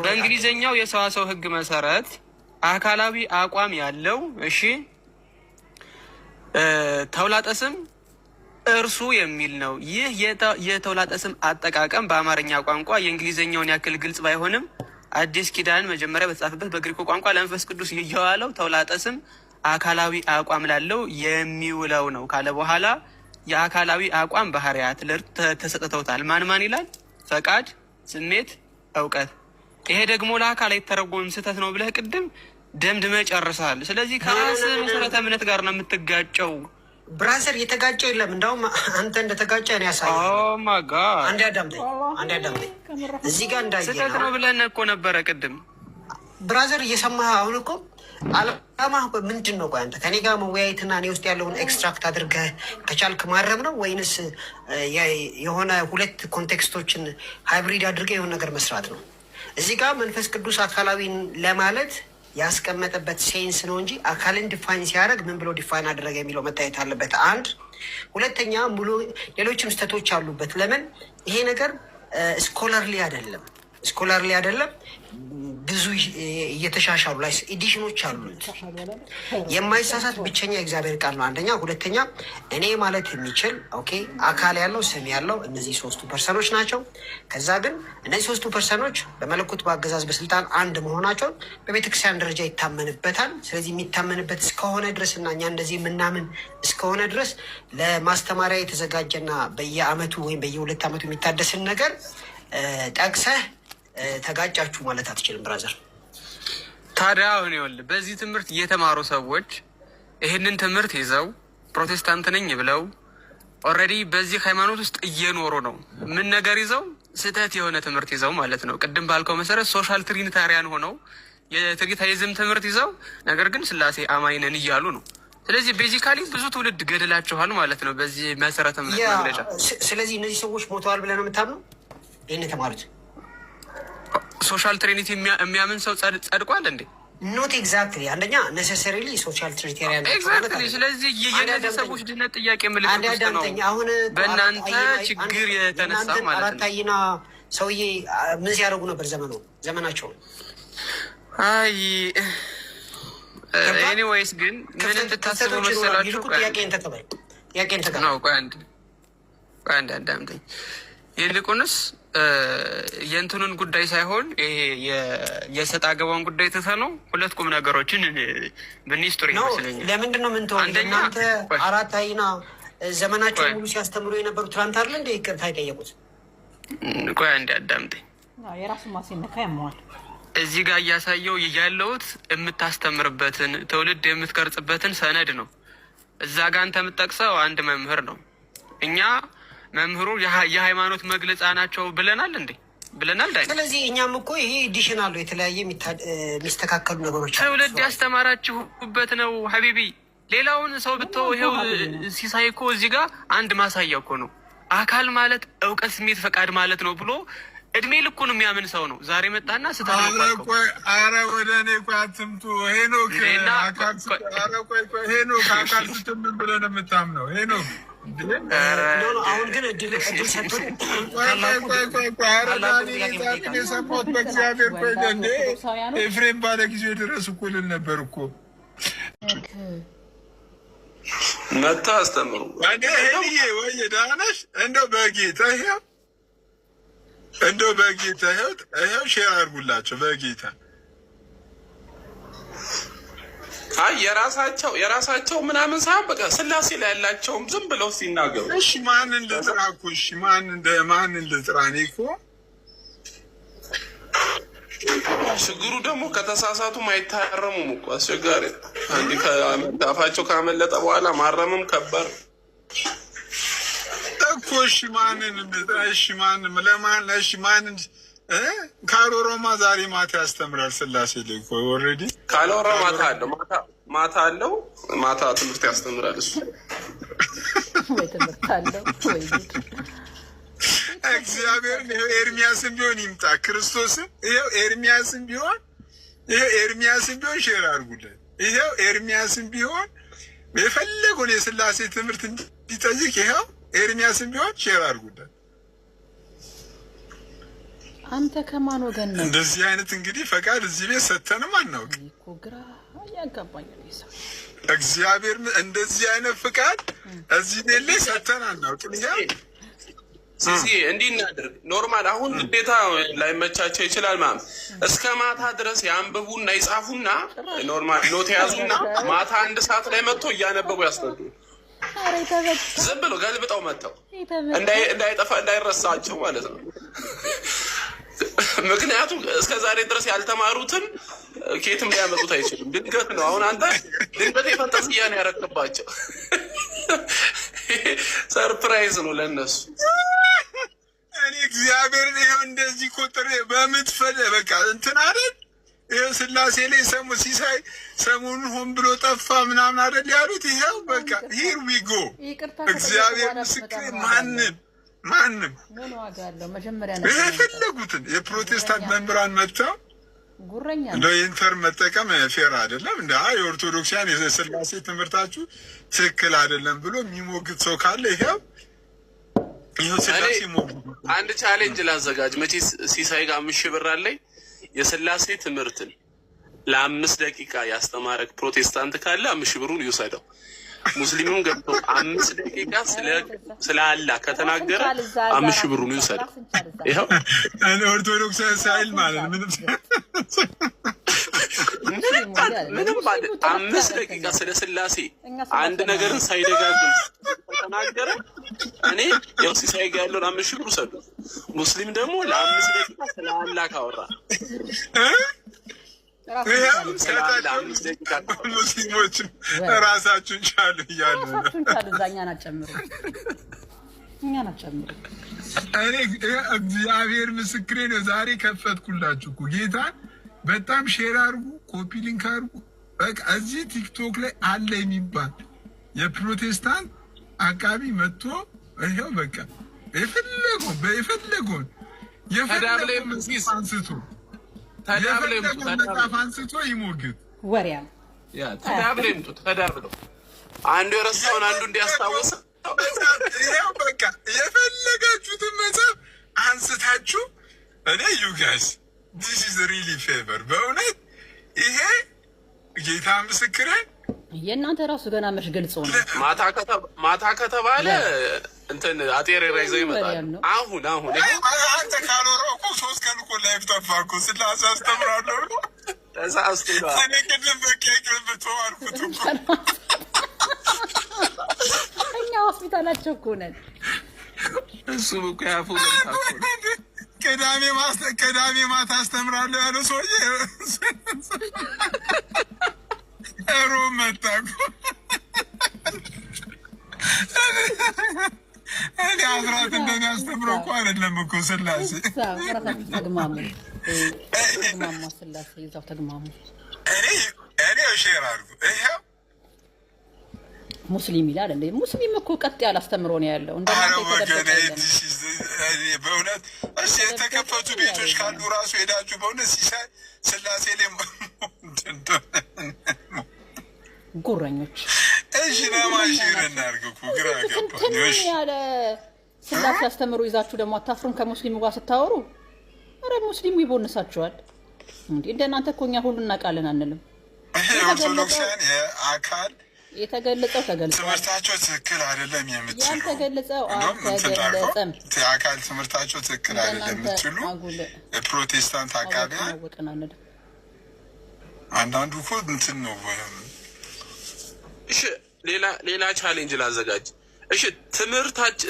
[SPEAKER 3] በእንግሊዝኛው የሰዋሰው ሕግ መሰረት አካላዊ አቋም ያለው፣ እሺ፣ ተውላጠ ስም እርሱ የሚል ነው። ይህ የተውላጠ ስም አጠቃቀም በአማርኛ ቋንቋ የእንግሊዝኛውን ያክል ግልጽ ባይሆንም አዲስ ኪዳን መጀመሪያ በተጻፈበት በግሪኮ ቋንቋ ለመንፈስ ቅዱስ የዋለው ተውላጠ ስም አካላዊ አቋም ላለው የሚውለው ነው ካለ በኋላ የአካላዊ አቋም ባህሪያት ተሰጥተውታል። ማን ማን ይላል? ፈቃድ፣ ስሜት፣ እውቀት። ይሄ ደግሞ ለአካል አይተረጎምም ስህተት ነው ብለህ ቅድም ደምድመህ ጨርሰሃል። ስለዚህ ከራስህ መሰረተ እምነት ጋር ነው የምትጋጨው።
[SPEAKER 2] Brother፣ የተጋጨ የለም። እንዳውም አንተ እንደተጋጨ ነው ያሳየው።
[SPEAKER 3] Oh my God!
[SPEAKER 2] አንዴ አዳምጠኝ፣ አንዴ አዳምጠኝ። እዚህ ጋር እንዳየ
[SPEAKER 3] ስህተት ነው ብለን እኮ ነበረ ቅድም።
[SPEAKER 2] Brother፣ እየሰማህ አሁን እኮ አላማ ምንድን ነው? ቆይ አንተ ከኔ ጋር መወያየትና እኔ ውስጥ ያለውን extract አድርገህ ከቻልክ ማረም ነው ወይንስ የሆነ ሁለት context ኦችን hybrid አድርገህ የሆነ ነገር መስራት ነው? እዚህ ጋር መንፈስ ቅዱስ አካላዊን ለማለት ያስቀመጠበት sense ነው እንጂ አካልን define ሲያደርግ ምን ብሎ define አደረገ የሚለው መታየት አለበት። አንድ ሁለተኛ፣ ሙሉ ሌሎችም ስህተቶች አሉበት። ለምን ይሄ ነገር scholarly አይደለም፣ scholarly አይደለም። ብዙ እየተሻሻሉ ላይ edition ኦች አሉት። የማይሳሳት ብቸኛ የእግዚአብሔር ቃል ነው። አንደኛ፣ ሁለተኛ እኔ ማለት የሚችል፣ okay፣ አካል ያለው፣ ስም ያለው እነዚህ ሶስቱ person ኦች ናቸው። ከዛ ግን እነዚህ ሶስቱ person ኦች በመለኮት፣ በአገዛዝ፣ በስልጣን አንድ መሆናቸውን በቤተክርስቲያን ደረጃ ይታመንበታል። ስለዚህ የሚታመንበት እስከሆነ ድረስ እና እኛ እንደዚህ የምናምን እስከሆነ ድረስ ለማስተማሪያ የተዘጋጀና በየአመቱ ወይም በየሁለት ዓመቱ የሚታደስን ነገር ጠቅሰህ ተጋጫችሁ ማለት አትችልም brother።
[SPEAKER 3] ታዲያ አሁን ይኸውልህ በዚህ ትምህርት እየተማሩ ሰዎች ይህንን ትምህርት ይዘው ፕሮቴስታንት ነኝ ብለው already በዚህ ሃይማኖት ውስጥ እየኖሩ ነው። ምን ነገር ይዘው? ስህተት የሆነ ትምህርት ይዘው ማለት ነው። ቅድም ባልከው መሰረት social trinitarian ሆነው የ trinitarism ትምህርት ይዘው ነገር ግን ስላሴ አማኝ ነን እያሉ ነው። ስለዚህ basically ብዙ ትውልድ ገድላችኋል ማለት ነው በዚህ መሰረተ እምነት መግለጫ።
[SPEAKER 2] ስለዚህ እነዚህ ሰዎች ሞተዋል ብለህ ነው የምታምነው? ይህን የተማሩት
[SPEAKER 3] Social Trinity የሚያምን ሰው ጸድቋል እንዴ?
[SPEAKER 2] Not exactly። አንደኛ necessarily social trinitarian
[SPEAKER 3] Exactly። ስለዚህ የእነዚህ ሰዎች ድነት ጥያቄ ምልክት ውስጥ ነው።
[SPEAKER 2] አሁን
[SPEAKER 3] በእናንተ ችግር የተነሳ ማለት ነው።
[SPEAKER 2] አራት አይና ሰውዬ ምን ሲያደርጉ ነበር ዘመናቸውን?
[SPEAKER 3] አይ፣ anyways ግን ምን እንድታስቡ መሰላችሁ?
[SPEAKER 2] ጥያቄን ተቀበል፣ ጥያቄን ተቀበል።
[SPEAKER 3] ነው፣ ቆይ አንድ፣ ቆይ አንድ አዳምጠኝ። ይልቁንስ የእንትኑን ጉዳይ ሳይሆን ይሄ የሰጥ አገባውን ጉዳይ ትተነው ሁለት ቁም ነገሮችን ብንይዝ ጥሩ ይመስለኛል።
[SPEAKER 2] ለምንድን ነው ምን እናንተ አራት አይና ዘመናቸውን ሙሉ ሲያስተምሩ የነበሩ ትናንት አይደል እንደ ይቅርታ የጠየቁት?
[SPEAKER 3] ቆይ አንዴ አዳምጠኝ።
[SPEAKER 4] የራሱ ማሲነካ ያመዋል።
[SPEAKER 3] እዚህ ጋር እያሳየው ያለሁት የምታስተምርበትን ትውልድ የምትቀርጽበትን ሰነድ ነው። እዛ ጋር አንተ የምትጠቅሰው አንድ መምህር ነው። እኛ መምህሩ የሃይማኖት መግለጫ ናቸው ብለናል እንዴ? ብለናል። ዳይ
[SPEAKER 2] ስለዚህ እኛም እኮ ይሄ edition አለው፣ የተለያየ የሚስተካከሉ ነገሮች
[SPEAKER 3] ትውልድ ያስተማራችሁበት ነው حبيبي። ሌላውን ሰው ብትተው ይኸው ሲሳይ እኮ እዚህ ጋር አንድ ማሳያ እኮ ነው። አካል ማለት እውቀት፣ ስሜት፣ ፈቃድ ማለት ነው ብሎ እድሜ ልኩን የሚያምን ሰው ነው። ዛሬ መጣና ስህተት ነው።
[SPEAKER 1] ኧረ ወደ እኔ ቆይ አትምጡ። ሄኖክ፣ ኧረ ቆይ ቆይ ሄኖክ፣ አካል ስትል ምን ብለህ ነው የምታምነው ሄኖክ?
[SPEAKER 2] አሁን ግን እድል ሰጥቶን
[SPEAKER 1] የሰማሁት በእግዚአብሔር። ቆይ እንዴ ኤፍሬም ባለ ጊዜው ድረስ እኮ ልል ነበር እኮ።
[SPEAKER 5] መታ አስተምሩ።
[SPEAKER 1] ሄንዬ ወይ ደህና ነሽ? እንደው በጌታ ይኸው፣ እንደው በጌታ ይኸው፣ ይኸው share አድርጉላቸው በጌታ።
[SPEAKER 5] አይ፣ የራሳቸው የራሳቸው ምናምን ሳይሆን በቃ ስላሴ ላይ ያላቸውም ዝም ብለው ሲናገሩ።
[SPEAKER 1] እሺ ማንን ልጥራ እኮ? እሺ ማን እንደ ማንን ልጥራ? እኔ እኮ
[SPEAKER 5] ችግሩ ደግሞ ከተሳሳቱም አይታረሙም እኮ፣ አስቸጋሪ። አንዴ አፋቸው ካመለጠ በኋላ ማረምም ከባድ።
[SPEAKER 1] እሺ ማንን? እሺ ማንን? ለማን? እሺ ማንን? ካሎሮማ ዛሬ ማታ ያስተምራል ስላሴ ላይ እኮ already።
[SPEAKER 5] ካሎሮ ማታ አለው፣ ማታ አለው፣ ማታ ትምህርት ያስተምራል እሱ።
[SPEAKER 4] ወይ ትምህርት አለው ወይ ጉድ!
[SPEAKER 1] እግዚአብሔርን ይኸው ኤርሚያስን ቢሆን ይምጣ፣ ክርስቶስን ይኸው ኤርሚያስን ቢሆን፣ ይኸው ኤርሚያስን ቢሆን share አድርጉለት። ይኸው ኤርሚያስን ቢሆን የፈለገውን የስላሴ ትምህርት እንዲጠይቅ ይኸው ኤርሚያስን ቢሆን share አድርጉለት።
[SPEAKER 4] አንተ ከማን ወገን ነው?
[SPEAKER 1] እንደዚህ አይነት እንግዲህ ፈቃድ እዚህ ቤት ሰተንም አናውቅ።
[SPEAKER 4] እኔ እኮ ግራ ያጋባኛል ይህ ሰው።
[SPEAKER 1] እግዚአብሔር እንደዚህ አይነት ፍቃድ እዚህ ቤት ላይ ሰተን አናውቅም። ይኸው
[SPEAKER 5] ሲሲ እንዲህ እናድርግ። Normal አሁን ግዴታ ላይመቻቸው ይችላል ማለት እስከ ማታ ድረስ ያንብቡና ይጻፉና normal note ያዙና ማታ 1 ሰዓት ላይ መጥቶ እያነበቡ ያስረዱ።
[SPEAKER 4] ኧረ የተመታ
[SPEAKER 5] ዝም ብሎ ገልብጠው መጥተው
[SPEAKER 4] የተመታ
[SPEAKER 5] እንዳይጠፋ እንዳይረሳቸው ማለት ነው። ምክንያቱም እስከ ዛሬ ድረስ ያልተማሩትን ከየትም ሊያመጡት አይችሉም። ድንገት ነው። አሁን አንተ ድንገት የፈንጠዝያ ነው ያረክባቸው። Surprise ነው ለእነሱ።
[SPEAKER 1] እኔ እግዚአብሔርን ይኸው እንደዚህ ቁጥር በምትፈለ በቃ እንትን አይደል፣ ይኸው ስላሴ ላይ ሰሙ ሲሳይ ሰሞኑን ሆን ብሎ ጠፋ ምናምን አይደል ያሉት። ይኸው በቃ here we go።
[SPEAKER 4] ይቅርታ።
[SPEAKER 1] እግዚአብሔር ምስክሬ፣ ማንም ማንም
[SPEAKER 4] ምን ዋጋ አለው? መጀመሪያ
[SPEAKER 1] ይሄ የፈለጉትን የፕሮቴስታንት መምህራን መጥተው
[SPEAKER 4] ጉረኛ ነው።
[SPEAKER 1] እንደ ኢንተር መጠቀም fair አይደለም። እንደ የኦርቶዶክሲያን የስላሴ ትምህርታችሁ ትክክል አይደለም ብሎ የሚሞግት ሰው ካለ ይኸው ይኸው ስላሴ ሞግት።
[SPEAKER 5] አንድ challenge ላዘጋጅ። መቼ ሲሳይ ጋር 5,000 ብር አለኝ። የስላሴ ትምህርትን ለ5 ደቂቃ ያስተማረ ፕሮቴስታንት ካለ 5,000 ብሩን ይውሰደው። ሙስሊምም ገብቶ 5 ደቂቃ ስለ አላህ ከተናገረ 5,000 ብሩን ይውሰደው። ይኸው።
[SPEAKER 1] ኦርቶዶክሳዊ ሳይል ማለት ምንም
[SPEAKER 5] ምንም 5 ደቂቃ ስለ ስላሴ አንድ ነገርን ሳይደጋግም ከተናገረ እኔ ያው ሲሳይ ጋር ያለውን 5,000 ብር ውሰዱ። ሙስሊም ደግሞ ለ5 ደቂቃ ስለ አላህ ካወራ ስለ አላህ 5 ደቂቃ ካወራ
[SPEAKER 1] ሙስሊሞችም ራሳችሁን ቻሉ እያሉ ነው።
[SPEAKER 4] ራሳችሁን ቻሉ። እዛ እኛን አትጨምሩ፣ እኛን አትጨምሩ።
[SPEAKER 1] እኔ እግዚአብሔር ምስክሬ ነው። ዛሬ ከፈትኩላችሁ እኮ ጌታን። በጣም share አድርጉ፣ copy link አድርጉ። በቃ እዚህ ቲክቶክ ላይ አለ የሚባል የፕሮቴስታንት አቃቢ መጥቶ ይኸው በቃ የፈለገውን የፈለገውን መጽሐፍ አንስቶ የፈለገውን መጽሐፍ አንስቶ ይሞግት።
[SPEAKER 4] ወሬያ።
[SPEAKER 5] ተዳብለው ይምጡ። ተዳብለው አንዱ የረሳውን አንዱ እንዲያስታውስ።
[SPEAKER 1] ይኸው በቃ የፈለጋችሁትን መጽሐፍ አንስታችሁ እኔ you guys, this is really favor፣ በእውነት ይሄ ጌታ ምስክሬ።
[SPEAKER 4] የእናንተ ራሱ ገና መች ገልጾ ነው።
[SPEAKER 5] ማታ ከተባለ እንትን አጤሬራ ይዘው ይመጣሉ። አሁን አሁን
[SPEAKER 1] አንተ ካልወራሁ እኮ 3 ቀን እኮ live ጠፋ እኮ፣ ስላሴ አስተምራለሁ ብሎ።
[SPEAKER 5] ተሳስቶ
[SPEAKER 1] እኔ ቅድም በቃ ይቅርብ ተው አልኩት እኮ።
[SPEAKER 4] እኛ ሆስፒታላቸው እኮ ነን።
[SPEAKER 5] እሱ እኮ ያፉ
[SPEAKER 1] ቅዳሜ ማታ አስተምራለሁ ያለው ሰውዬ ሮብ መጣ እኮ። እኔ አስራት እንደሚያስተምረው እኮ አይደለም እኮ ስላሴ።
[SPEAKER 4] እዛው ራሳችሁ ተግማሙ፣ ተግማሙ፣ ስላሴ እዛው ተግማሙ።
[SPEAKER 1] እኔ share አድርጉ ይኸው።
[SPEAKER 4] ሙስሊም ይላል እንዴ? ሙስሊም እኮ ቀጥ ያለ አስተምሮ ነው ያለው።
[SPEAKER 1] አረ
[SPEAKER 4] እንደናንተ
[SPEAKER 1] ወገኔ
[SPEAKER 4] የተደበቀ የለም።
[SPEAKER 1] በእውነት እሺ፣ የተከፈቱ ቤቶች ካሉ ራሱ ሄዳችሁ በእውነት ሲሳይ ስላሴ ላይ
[SPEAKER 4] ጉረኞች።
[SPEAKER 1] እሺ ለማን share እናድርግ እኮ ግራ ገባኝ።
[SPEAKER 4] ትንትን
[SPEAKER 1] እሺ
[SPEAKER 4] ያለ ስላሴ አስተምሮ ይዛችሁ ደግሞ አታፍሩም ከሙስሊሙ ጋር ስታወሩ? አረ ሙስሊሙ ይቦንሳችኋል እንዴ! እንደናንተ እኮ እኛ ሁሉ እናውቃለን አንልም።
[SPEAKER 1] ይሄ ኦርቶዶክሳን የአካል
[SPEAKER 4] የተገለጸው ተገልጿል።
[SPEAKER 1] ትምህርታቸው ትክክል አይደለም የምትሉ
[SPEAKER 4] ያልተገለጸው
[SPEAKER 1] እንደውም እንትን ላድርገው፣
[SPEAKER 4] አልተገለጸም።
[SPEAKER 1] የአካል ትምህርታቸው ትክክል አይደለም
[SPEAKER 4] እንደናንተ
[SPEAKER 1] የምትሉ
[SPEAKER 4] አጉል
[SPEAKER 1] የፕሮቴስታንት አቃቢያን
[SPEAKER 4] አወቅን አንልም።
[SPEAKER 1] አንዳንዱ እኮ እንትን ነው።
[SPEAKER 5] እሺ ሌላ ሌላ challenge ላዘጋጅ። እሺ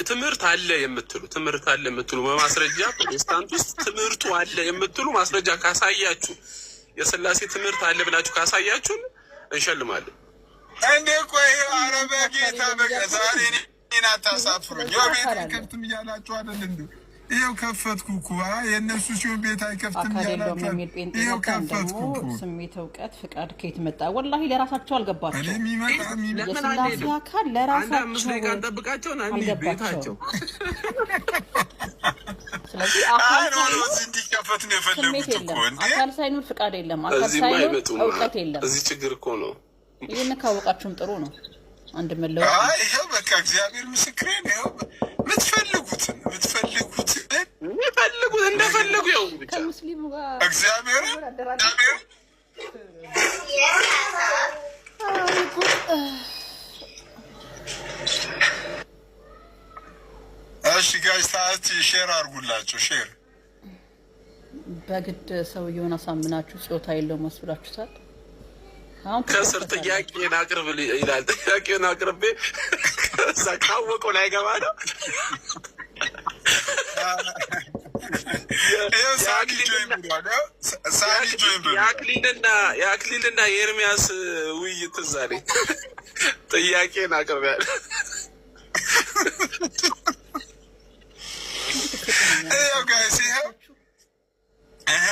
[SPEAKER 5] ትምህርት አለ የምትሉ፣ ትምህርት አለ የምትሉ በማስረጃ ፕሮቴስታንት ውስጥ ትምህርቱ አለ የምትሉ ማስረጃ ካሳያችሁ፣ የስላሴ ትምህርት አለ ብላችሁ ካሳያችሁን እንሸልማለን።
[SPEAKER 1] እንዴ ቆይ፣ ኧረ በጌታ በቃ ዛሬ እኔ እኔን አታሳፍሩኝ። ያው ቤት አይከፍትም እያላችሁ አይደል እንዴ? ይኸው ከፈትኩ እኮ። የእነሱ ሲሆን ቤት አይከፍትም
[SPEAKER 4] አካል የለውም
[SPEAKER 1] እያላችሁ
[SPEAKER 4] የሚል ጴንጤ
[SPEAKER 1] ይኸው
[SPEAKER 4] መጣን። ደግሞ
[SPEAKER 1] ከፈትኩ እኮ።
[SPEAKER 4] ስሜት፣ እውቀት፣ ፍቃድ ከየት መጣ? ወላሂ ለራሳቸው
[SPEAKER 1] እኔ
[SPEAKER 4] አልገባቸው።
[SPEAKER 1] የሚመጣ የሚመጣ
[SPEAKER 6] ለምን
[SPEAKER 4] የስላሴ
[SPEAKER 6] አንሄድም?
[SPEAKER 4] አካል
[SPEAKER 6] አንድ 5 ደቂቃ
[SPEAKER 4] ለራሳቸው
[SPEAKER 6] እንጠብቃቸውን፣ አንሂድ
[SPEAKER 4] አልገባቸውም።
[SPEAKER 6] ቤታቸው።
[SPEAKER 4] ስለዚህ
[SPEAKER 1] አይ
[SPEAKER 4] አካል
[SPEAKER 1] no no
[SPEAKER 4] ሳይኖር
[SPEAKER 1] እዚህ እንዲከፈት ነው
[SPEAKER 4] ስሜት
[SPEAKER 1] የፈለጉት እኮ
[SPEAKER 4] የለም።
[SPEAKER 1] እንዴ።
[SPEAKER 4] አካል ሳይኖር ፍቃድ የለም። አካል
[SPEAKER 5] እዚህማ
[SPEAKER 4] ሳይኖር
[SPEAKER 5] አይመጡም።
[SPEAKER 4] እውቀት የለም።
[SPEAKER 5] እዚህ ችግር እኮ ነው።
[SPEAKER 4] ይህን ካወቃችሁም ጥሩ ነው። አንድ መለወጥ ነው።
[SPEAKER 1] አይ ይኸው በቃ እግዚአብሔር ምስክሬ ነው። ይኸው የምትፈልጉትን
[SPEAKER 5] የሚፈልጉት እንደፈለጉ ያው ብቻ
[SPEAKER 4] ከሙስሊሙ ጋር
[SPEAKER 1] እግዚአብሔርን እግዚአብሔር እሺ guys ሰዓት share አድርጉላቸው፣ share።
[SPEAKER 4] በግድ ሰውየውን አሳምናችሁ ጾታ የለውም አስብላችሁታል። አሁን
[SPEAKER 5] ከስር
[SPEAKER 4] ትከፈታላችሁ።
[SPEAKER 5] ጥያቄን አቅርብ ይላል። ጥያቄውን አቅርቤ ከዛ ካወቀው ላይ ገባ ነው።
[SPEAKER 1] ይኸው ሳኒ join ብሏል። ይኸው ሳኒ join ብሏል።
[SPEAKER 5] የአክሊልና የኤርሚያስ ውይይት ትዝ አለኝ። ጥያቄን አቅርብ ያለ
[SPEAKER 1] ይኸው guys ይኸው እህ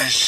[SPEAKER 1] እሺ።